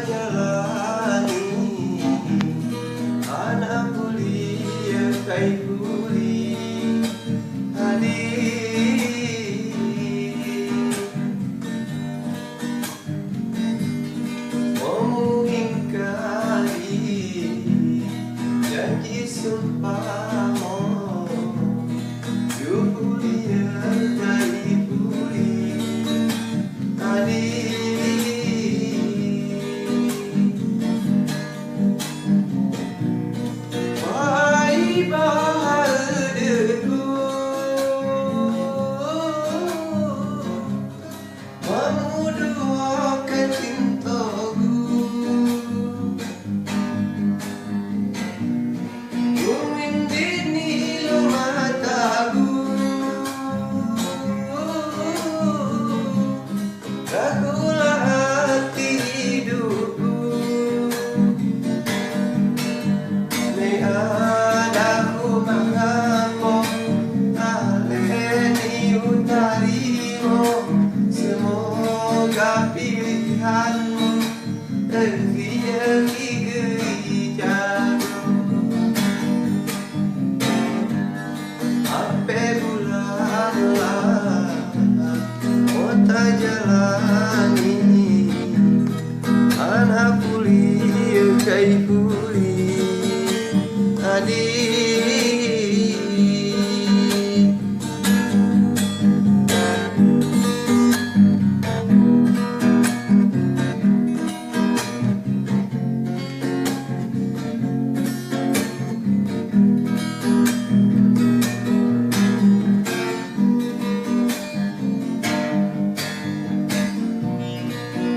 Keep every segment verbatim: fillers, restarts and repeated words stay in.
Jalani, anak buli, kay buli, adi. Omu ingkali, janji sumpah mo, yu buli, kay buli, adi. Way bahal degu, mamudu ka cintagu. Umin dini lumatagu, dakula ati iduku. Meyada ku mangango, ale ni utarimo, semoga pilihanmu. Eki, eki, eki, jago. Ape bula, ota jalani, anak buli, kay buli, adi.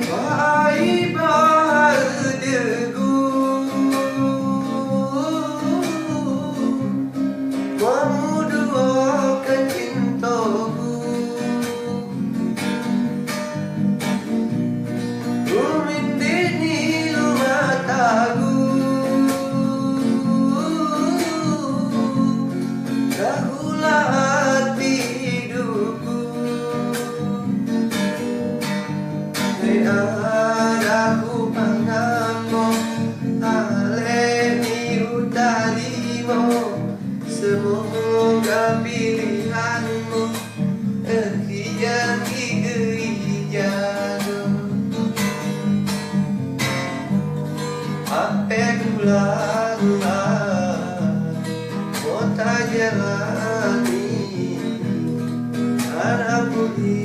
Way bahal degu, mamudu ka cintagu. Umin dini lumatagu, dakula ati iduku. Meyada ku mangango, ale ni utarimo, semoga pilihanmu. Eki, eki, eki, jago. Ape bula, ota jalani, anak buli,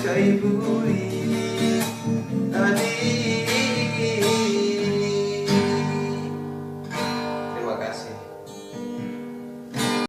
kay buli,